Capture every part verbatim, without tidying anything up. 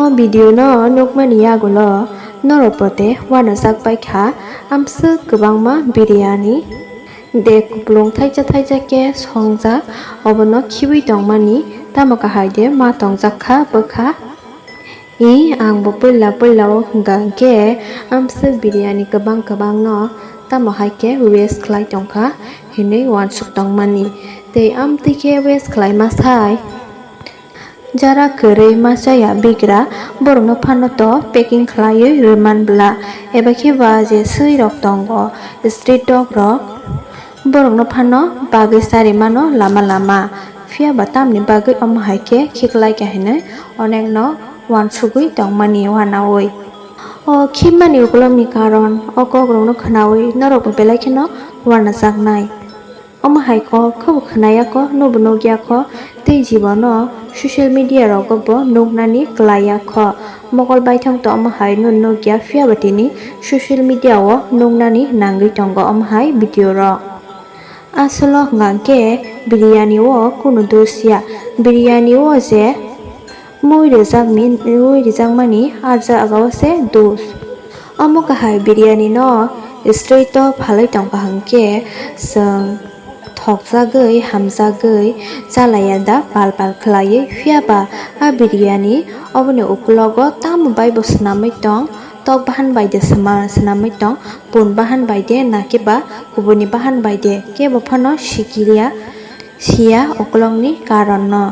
O video no nukmani yagulo norok bo tei uanajak bai kha amswk kwbangma biryani. De kupulung thaisa thaisa khe songjak, obono khibi tongmani tamo kahai de ma tongjak kha bwkha. I ang bo puila puila o hwnkha hwnkhe amswk biryani kwbang kwbang no tamo hai khe waste khlai tongkha hinwi uansuk tongmani. Tei amtwi khe waste khlai ma sai. Jara kwrwi ma chaya bigra, borokno phano to packing khlaiwi rwman bla, eba khe ba je swi rok tongo, street dog rok, borokno phano bagwi charimano lama lama, phiya ba tamni bagwi omo hai khe khiklai kha hinwi onekno uansugwi tongmani uanaui. O khibmani ukulokni karon o kokrokno khwnaui norokbo belai kheno uanajaknai. Omo hai kok khe bo khwnaya kho, nobo nukya kho, tei jibono social media rogo bo nuknani klaiya kho. Mokol baithang to omo hai no nukya, phiya ba tini social media o nuknani nangwi tongo omo hai video rok. Asolo hwnkha khe biryani o kunu dos ya, biryani o je mui rijak mi-, mui rijakmani ah jaga o se dos. Omo kahai biryani no street o phalwi tongkha hwnkhe chwng thokjagwi, hamjagwi chalaiya da pal pal khlaiwi. Phiya ba a biryani oboni ukulogo tamo bai bo swnamwi tong, tok bahan bai de swma-, swnamwi tong, pun bahan bai de, na khe ba kubuni bahan bai de, kebo phano sikiliya, siya ukulokni karon no.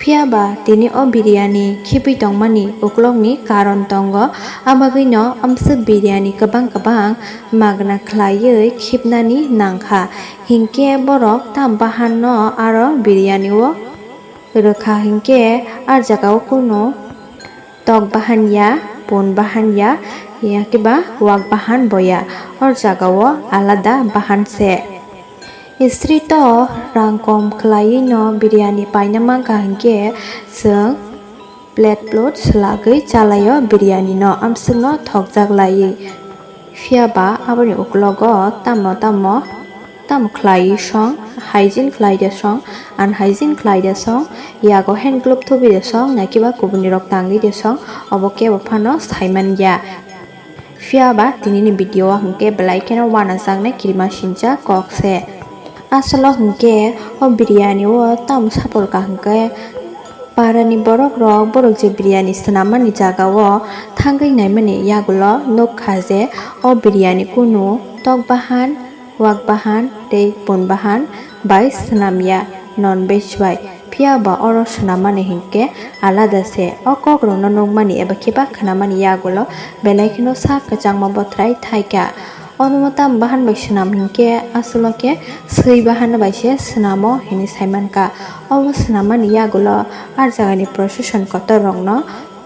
Phiya ba tini o biryani khibwi tongmani ukulokni karon tongo, abagwino amswk biryani kwbang kwbang magna khlaiwi khibnani nangkha, hinkhe borok tam bahanno aro biryani o rwkha hinkhe ah jaga o kunu tok bahan ya, pun bahan ya, ya khe ba wak bahan bo ya, o jaga o alada bahan se. Street o rang kom khlaiwi no biryani paina mankha hinkhe chwng plate plot swlagwi chalaio biryani no, amswkno thokjak laiwi. Phiya ba aboni uklogo tamo tamo tamo khlaiwi song, hygiene khlai de song, unhygiene khlai de song, yago hand glove thubi de song, na khe ba kubuni rok tangwi de song, obo kebo phano sai man ya. Phiya ba tinini video o hwnkhe belai kheno uanajaknai kirima sincha kok se. Asolo hwnkhe o biryani o tamo sapolka hwnkhe parani borok rok, borok je biryani swnammani jaga o thangwi naimani yagulo nukha je o biryani kunu tok bahan, wak bahan tei pun bahan bai swnamya, non veg bai. Phiya ba oro swnammani hinkhe alada se. O kokrokno nukmani eba khe ba khwnamani yagulo belai kheno sak kwchangma bothrai thaikha. Omo tam bahan bai swnam hinkhe aswlo khe swi bahan bai se swnamo hinwi saimankha. Obo swnammani yagulo ah jagani procession kotor rokno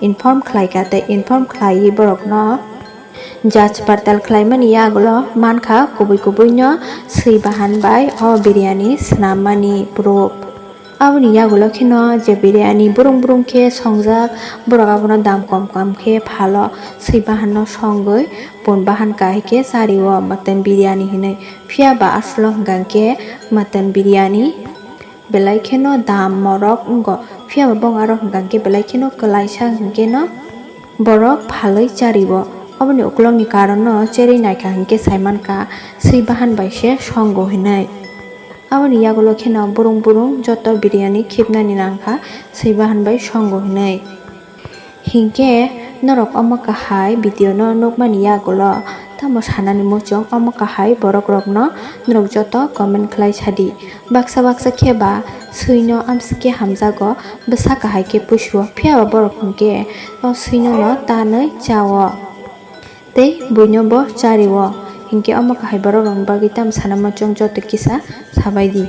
inform khlaikha tei inform khlaiwi borokno jach partal khlaimani yagulo mankha kubui kubui no swi bahan bai o biryani swnammani proof. Aboni yagulo kheno je biryani burung burung khe songjak, borok abono dam kom kom khe phalo, swi bahan no songwi pun bahan kahai khe chario mutton biryani hinwi. Phiya ba aswlo hwnkha khe mutton biryani belai kheno dam morok wngo, phiya ba bong aro hwnkha khe belai kheno kwlaisa hwnkhe no borok phalwi chario. Oboni ukulokni karon no cherwi naikha hinkhe saimankha swi bahan bai se songo hinwi. Aboni yagulo kheno burung burung joto biryani khibnani nangkha swi bahan bai songo hinwi. Hinkhe norok omo kahai video no nukmani yagulo tamo sanani muchung, omo kahai borok rokno norok joto comment khlai sadi. Baksa baksa khe ba swino amswk khe hamjago, bwsa kahai khe pusuo, phiya ba borok hinkhe o swino no tanwi chao tei buino bo chario. Hinkhe omo kahai borok rokni bagwi tamo sana muchung joto kisa sabai di.